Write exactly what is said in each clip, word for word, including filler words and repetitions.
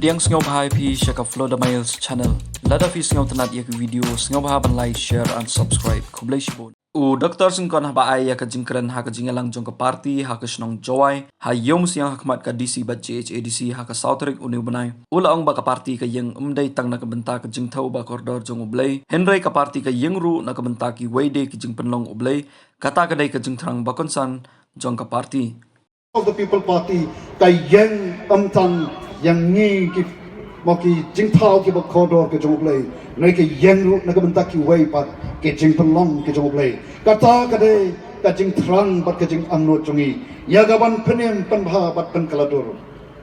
Pdiang sngewbha ïa phi sha ka Flodamails Channel. Lada phi sngewtynnat ïa ka video, sngewbha ban like, share and subscribe. Khublei shibun. U Doctor Syngkon haba ai ïa ka jingkren ha ka jingïalang jong ka party ha ka shnong Jowai, ha Ïewmusiang ha khmat ka D C bad J H A D C ha ka saw tarik une u bnai, u la ong ba ka party ka ïeng ym dei tang na ka bynta ka jingthew ba kordor jong U Blei, hynrei ka party ka ïeng ruh na ka bynta kiwei de ki jingpynlong U Blei, kata ka dei ka jingthrang ba kongsan jong ka party. Of the People Party ka ïeng ym tang ïa ngi ki, mo, ki jingthaw kiba kordor ki jong U Blei, hynrei ka ïeng ruh na ka bynta kiwei pat ki jingpynlong ki jong U Blei. Kata ka dei ka jingthrang bad ka jingangnud jong ngi ïa ka ban pynim pynbha bad pynkylla dur,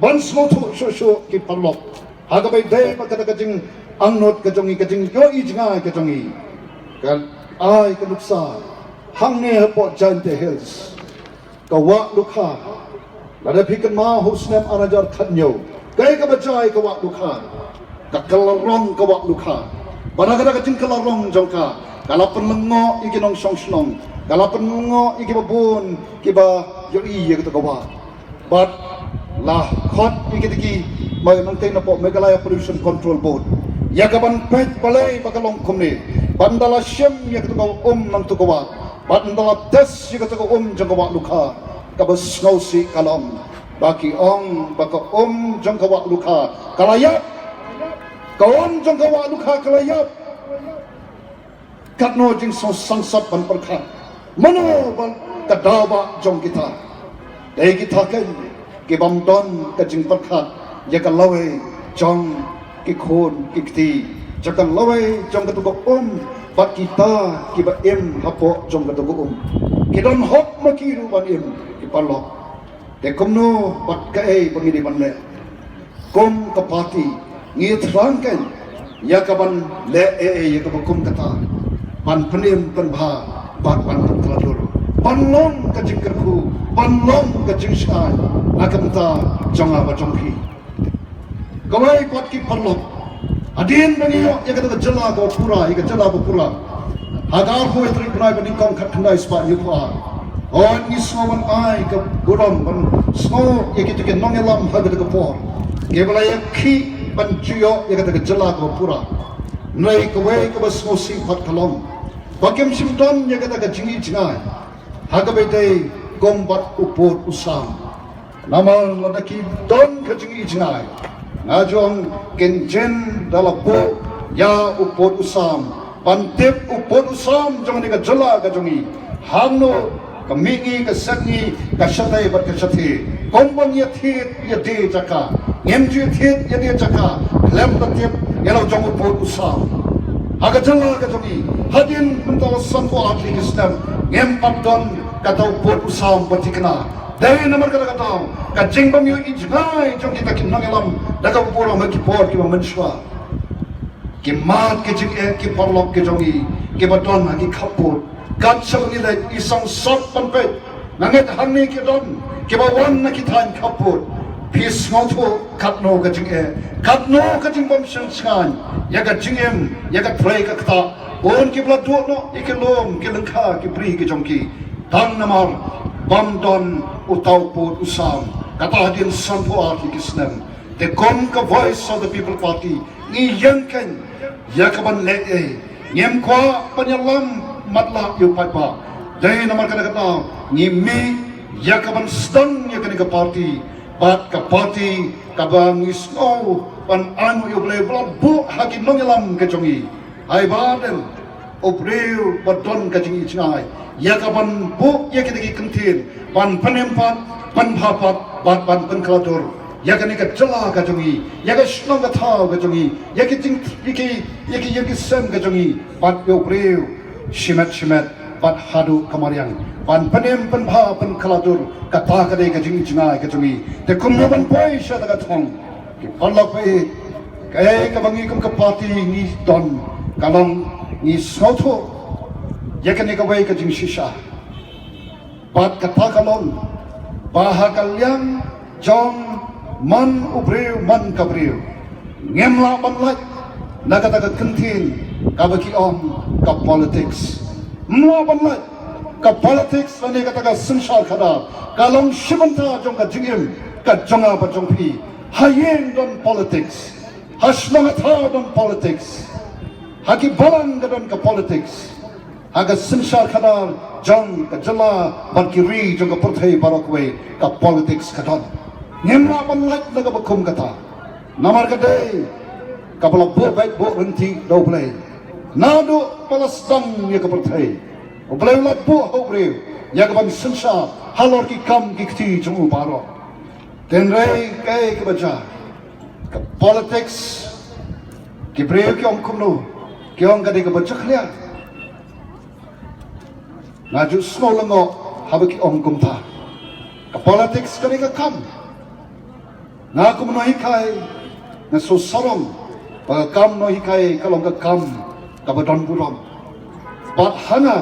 ban sngewthuh shuh shuh ki paralok, ha kaba ïadei bad kata ka jingangnud ka jong ngi, ka jingïohi jngai ka jong ngi. Ka ai ka nuksa hangne hapoh Jaintia Hills, ka Wah Lukha. Lada phi kynmaw ha u snem ar hajar khathynñiew, kaei kaba jia ïa ka Wah Lukha? Ka kylla rong ka Wah Lukha. Bad ha kata ka jingkylla rong jong ka, ka la pynlyngngoh ïa ki nongshong shnong, ka la pynlyngngoh ïa kiba bun kiba ïohi ïa kata ka wah. Bad la khot ïa kita ki, ma nangtei napoh Meghalaya Pollution Control Board, ïa ka ban peit balei ba ka long kumne, bad ynda la shim ïa kata ka um nangta ka wah, bad ynda la test ïa kata ka um jong ka Wah Lukha, kaba sngewsih ka long ba ki ong ba ka um jong ka Wah Lukha ka la ïap. Ka um jong ka Wah Lukha ka la ïap. Katno jingsngewsangsot ban pyrkhat. Mano ba ka daw ba jong kita? Dei kita keiñ ki bym don ka jingpyrkhat ïa ka lawei jong ki khun ki kti, jong ka lawei jong kata ka um bad kita kiba im hapoh jong kata ka um. Ki don hok ma ki ruh ban im, ki paralok. Te kumno bad kaei ba ngi dei ban leh? Kum ka party ngi thrang keiñ ïa ka ban leh ei ei ïa kaba kum kata, ban pynim pynbha bad ban pynkylla dur, ban long ka jingkyrkhu, ban long ka jingshai na ka bynta jong nga bad jong phi. Kawei pat ki paralok, hadien ba ngi ïoh ïa kata ka jylla kaba pura, ïa ka jylla ba pura, ha ka arphew tarik bnai ba nyngkong khatkhyndai spah hynñiewphew ar, hooid ngi sngew ban ai ka burom, ban sngew ïa kita ki nongïalam ha kata ka por, kiba la ïakhih ban ju ïoh ïa kata ka jylla kaba pura. Hynrei kawei kaba sngewsih pat ka long ba kim shym don ïa kata ka jingïohi jngai ha kaba ïadei kum bad u pud u sam. Namar lada ki don ka jingïohi jngai, nga ju ong kin jin da la buh ïa u pud u sam, ban tip u pud u sam jong kane ka jylla ka jong ngi, hangno ka mihngi, ka sepngi, ka shatei bad ka shathie. Kumba ngi ïathied ïadie jaka, ngim ju ïathied ïadie jaka khlem da tip ïa la u jong u pud u sam. Ha ka jylla ka jong ngi, hadien mynta la sanphew ar tylli ki snem, ngim pat don kata u pud u sam ba thikna. Dei namar kata ka daw ka jingbym ïohi jngai jong kita ki nongïalam da kaba burom ha ki por kiba mynshuwa. Ki mad ki jingeh ki paralok ki jong ngi kiba don ha ki khappud, kat shaba ngi leit, i sangsot ban peit, nga ngeit hangne ki don kiba wan na ki thaiñ khappud. Phi sngewthuh katno ka jingeh, katno ka jingbym shngaiñ ïa ka jingim, ïa ka trei ka ktah. Bun kiba la duh noh ïa ki lum ki lyngkha ki bri ki jong ki tang namar bym don uta u pud u sam, kata hadien sanphew ar tylli ki snem. Te kum ka Voice of the People Party, ngi ïeng keiñ ïa ka ban leh ei. Ngim kwah ban ïalam matlah ïa u paidbah. Dei namar kata ka daw ngi mih ïa ka ban sdang ïa kane ka party, bad ka party kaba ngi sngew ban ainguh ïa U Blei ba la buh ha ki nongïalam ka jong ngi. Haba don u briew ba don ka jingïohi jngai ïa ka ban buh ïa kita ki kyntien ban pynim pat, pynbha pat bad ban pynkylla dur ïa kane ka jylla ka jong ngi, ïa ka shnong ka thaw ka jong ngi, ïa ki jing, ïa ki, ïa ki, ïa ki sem ka jong ngi, bad ïa u briew shimet shimet bad haduh ka mariang, ban pynim pynbha pynkylla dur. Kata ka dei ka jingïohi jngai ka jong ngi. Te kumno ban poi sha kata ka thong? Ki paralok ba ïeit, kaei kaba ngi kum ka party ngi don ka long, ngi sngewthuh ïa kane kawei ka jingshisha. Bad kata ka long ba ha ka liang jong man u briew man ka briew, ngim lah ban lait na kata ka kyntien kaba ki ong ka politics. Ngim lah ban lait. Ka politics lane kata ka synshar khadar ka long shi bynta jong ka jingim ka jong nga bad jong phi. Ha ïing don politics, ha shnong ha thaw don politics, ha ki balang ka don ka politics, ha ka synshar khadar jong ka jylla bad ki ri jong ka pyrthei baroh kawei ka politics ka don. Ngim lah ban lait na kaba kum kata. Namar ka dei kaba la buh beit buh ryntih da U Blei. Naduh ba la sdang ïa ka pyrthei, U Blei u la buh ha u briew ïa kaban synshar halor ki kam ki kti jong u baroh. Hynrei kaei kaba jia, ka politics, ki briew ki ong kumno, ki ong ka dei kaba jakhlia. Nga ju sngew lyngngoh haba ki ong kumta. Ka politics ka dei ka kam. Nga kum u nonghikai nga sngewsarong ba ka kam nonghikai ka long ka kam kaba don burom. Bad ha nga,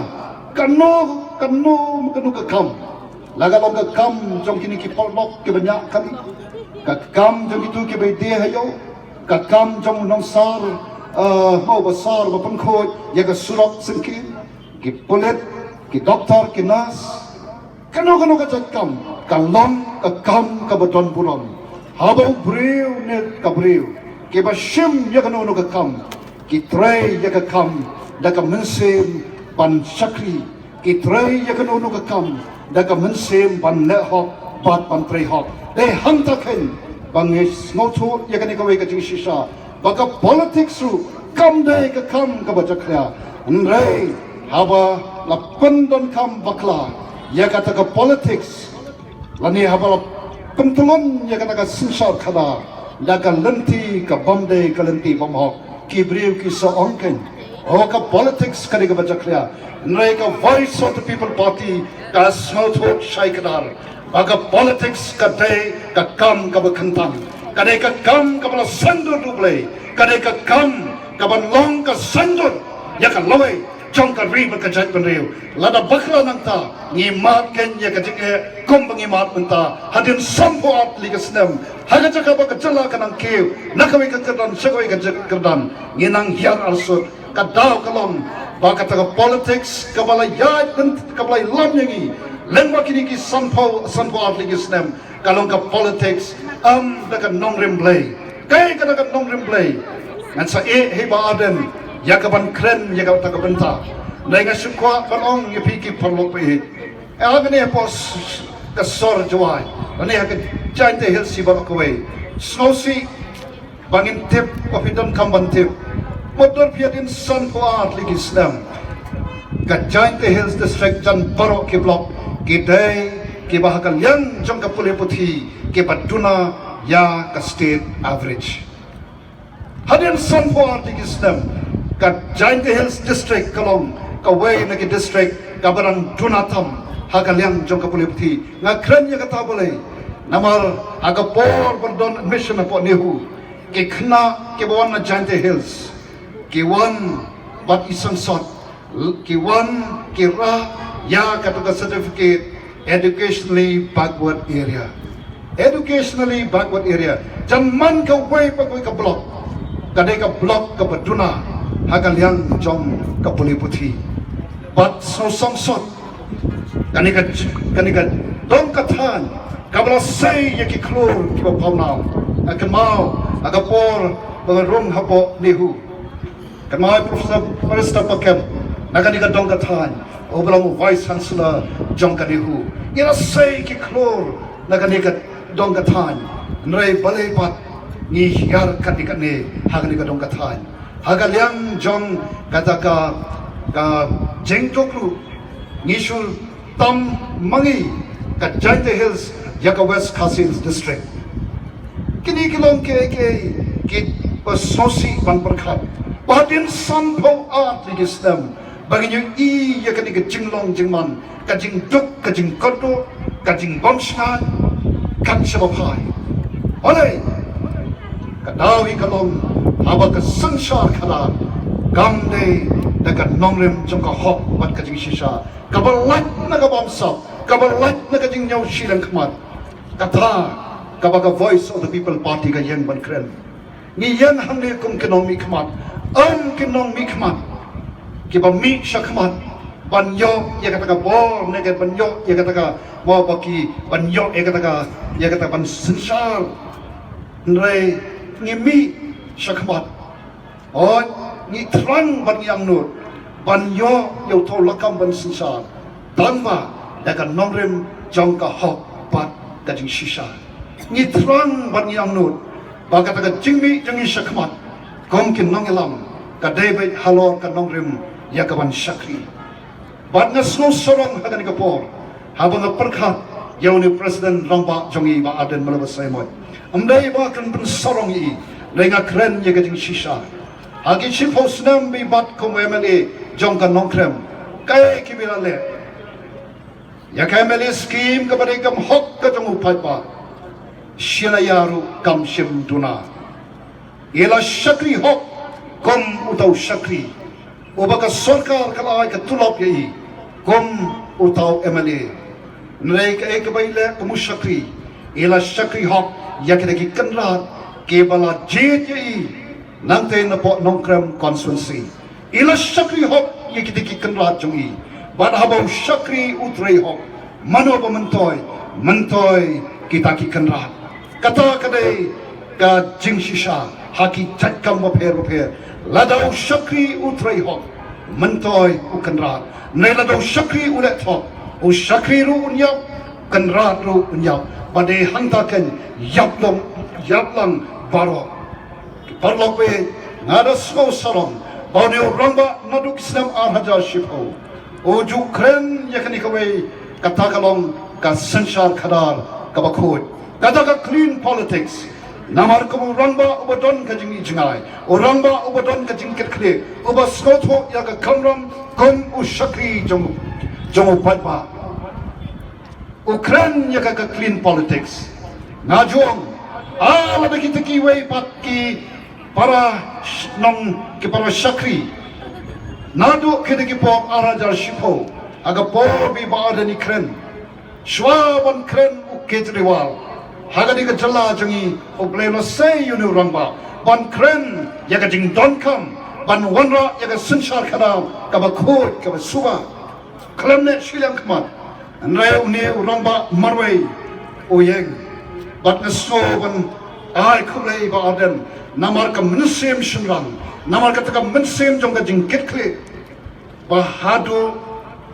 kano kano kano ka kam, la ka long ka kam jong kine ki paralok kiba ñiah kali, ka kam jong kito kiba ïadei ha ïew, ka kam jong u nongsar, eh, mo ba sar ba pynkhuid ïa ka surok syngkien, ki pulit, ki doktor, ki nurse, kano kano ka jait kam, ka long ka kam kaba don burom. Haba u briew ne ka briew kiba shim ïa kano kano ka kam, ki trei ïa ka kam da ka mynsiem ban shakri, ki trei ïa kano kano ka kam da ka mynsiem ban leh hok bad ban trei hok. Dei hangta keiñ ba ngi sngewthuh ïa kane kawei ka jingshisha ba ka politics ruh kam dei ka kam kaba jakhlia. Hynrei haba la pyndonkam bakla ïa kata ka politics, lane haba la pyntlun ïa kata ka synshar khadar da ka lynti ka bym dei, ka lynti bymhok, ki briew ki sa ong keiñ, oh, ka politics ka dei kaba jakhlia. Hynrei ka Voice of the People Party ka sngewthuh shai kdar ba ka politics ka dei ka kam kaba kyntang, ka dei ka kam kaba la sngewdur da U Blei, ka dei ka kam kaban long ka sngewdur ïa ka lawei jong ka ri bad ka jaitbynriew. Lada bakla nangta ngi mad keiñ ïa ka jingeh kumba ngi mad mynta, hadien sanphew ar tylli ki snem, ha ka jaka ba ka jylla ka nang kiew na kawei ka kyrdan sha kawei ka jaka kyrdan, ngi nang hiar arsut. Ka daw ka long ba kata ka politics kaba la ïaid, kaba la ïalam ïa ngi lyngba kine ki sanphew, sanphew ar tylli ki snem, ka long ka politics, em, da ka nongrim Blei. Kaei kata ka nongrim Blei? Ngan sa ïeh hi ba ardent ïa kaban kren ïa kata ka bynta. Hynrei nga shu kwah ban ong ïa phi ki paralok ba ïeit, ha kane hapoh ka sor Jowai, lane ha ka Jaintia Hills hi baroh kawei, sngewsih ba ngin tip, ba phi donkam ban tip. Mutdur phi, hadien sanphew ar tylli ki snem, ka Jaintia Hills District jan baroh ki block ki dei kiba ha ka liang jong ka pule puthi kiba duna ïa ka state average. Hadien sanphew ar tylli ki snem, ka Jaintia Hills District ka long kawei na ki district kaba dang duna tam ha ka liang jong ka pule puthi. Nga kren ïa kata balei? Namar ha ka por ba don admission hapoh NEHU, ki khynnah kiba wan na Jaintia Hills ki wan bad i sangsot, ki wan ki rah ïa kata ka certificate educationally backward area. Educationally backward area. Jan man kawei pa kawei ka block, ka dei ka block kaba duna ha ka liang jong ka pule puthi. Bad sngewsangsot, kane ka, kane ka dong ka thaiñ kaba la sei ïa ki khlur kiba pawnam. Nga kynmaw ha ka por ba nga rung hapoh NEHU, kynmaw Professor Barrister Pakem, na kane ka dong ka thaiñ, uba long u Vice Chancellor jong ka NEHU. Ngi la sei ki khlur na kane ka dong ka thaiñ. Hynrei balei pat ngi hiar katne katne ha kane ka dong ka thaiñ? Ha ka liang jong kata ka, ka jingduk ruh, ngi shu tam ma ngi ka Jaintia Hills ïa ka West Khasi Hills District. Kine ki long kiei kiei kiba sngewsih ban pyrkhat. Ba hadien sanphew ar tylli ki snem ba ngin ïohi ïa kane ka jinglong jingman, ka jingduk, ka jingkordor, ka jingbym shngaiñ, kan shaba phai. Balei? Ka daw hi ka long haba ka synshar khadar kam dei da ka nongrim jong ka hok bad ka jingshisha, kaba lait na ka bamsap, kaba lait na ka jingñiew shiliang khmat. Kata kaba ka Voice of the People Party ka ïeng ban kren. Ngi ïeng hangne kum ki nongmihkhmat, ym ki nongmihkhmat kiba mih shakhmat ban ïoh ïa kata ka bor, ne ka ban ïoh ïa kata ka, mo, ba ki ban ïoh ïa kata ka, ïa kata ban synshar. Hynrei ngi mih shakhmat. Hooid, ngi thrang bad ngi angnud ban ïoh ïa uto u lakam ban synshar. Tangba da ka nongrim jong ka hok bad ka jingshisha. Ngi thrang bad ngi angnud ba kata ka jingmih jong ngi shakhmat kum ki nongïalam ka dei beit halor ka nongrim ïa ka ban shakri. Bad nga sngewsarong ha kane ka por haba nga pyrkhat ïa une u President Rangbah jong ngi Bah Ardent Miller Basaiawmoit. Ym dei ba kan pynsarong ïa i, hynrei nga kren ïa ka jingshisha. Ha ki shiphew snem ba i bat kum u M L A jong ka Nongkrem, kaei kaba i la leh ïa ka M L A scheme kaba dei kam hok ka jong u paidbah? Shi laiya ruh kam shym duna. I la shakri hok kum uta u shakri uba ka sorkar ka la ai ka tulop ïa i kum uta u M L A. Hynrei kaei kaba i leh kum u shakri? I la shakri hok ïa kita ki kynrad kiba la jied ïa i nangtei napoh Nongkrem constituency. I la shakri hok ïa kita ki kynrad jong i. Bad haba u shakri u trei hok, mano ba myntoi? Myntoi kita ki kynrad. Kata ka dei ka jingshisha ha ki jait kam bapher bapher. Lada u shakri u trei hok, myntoi u kynrad. Hynrei lada u shakri u leh thok, u shakri ruh un ïap, kynrad ruh un ïap. Ba dei hangta kein, ïap long, ïap lang baroh. Paralok, nga da sngewsarong ba une u rangbah naduh ki snem ar hajar shiphew u ju kren ïa kane kawei, kata ka long ka synshar khadar kaba khuid, kata ka clean politics. Namar kum u rangbah uba don ka jingïohi jngai, u rangbah uba don ka jingkitkhlieh, uba sngewthuh ïa ka kamram kum u shakri jong, jong u paidbah, u kren ïa ka, ka clean politics. Nga ju ong, ah, lada kita kiwei pat ki para sh-, nong, ki para shakri naduh kita ki por ar hajar shiphew, ha ka por ba i Bah Ardent i kren, shuwa ban kren u Kejriwal ha kane ka jylla jong ngi, U Blei u la sei ïa une u rangbah ban kren ïa ka jingdonkam ban wanrah ïa ka synshar khadar kaba khuid kaba suba. Khlem ne shiliang khmat. Hynrei une u rangbah marwei u ïeng. Bad nga sngew ban ai khublei Bah Ardent namar ka mynsiem shynrang, namar kata ka mynsiem jong ka jingkitkhlieh. Ba haduh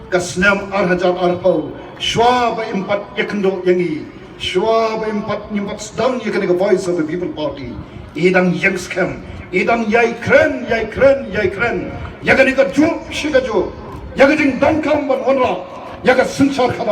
ka snem ar hajar arphew, shuwa ba im pat ïakynduh ïa ngi, shuwa ba im pat, ngim pat sdang ïa kane ka Voice of the People Party, i dang ïeng skhem, i dang ïai kren, ïai kren, ïai kren ïa kane kajuh shi kajuh, ïa ka jingdonkam ban wanrah ïa ka synshar khadar.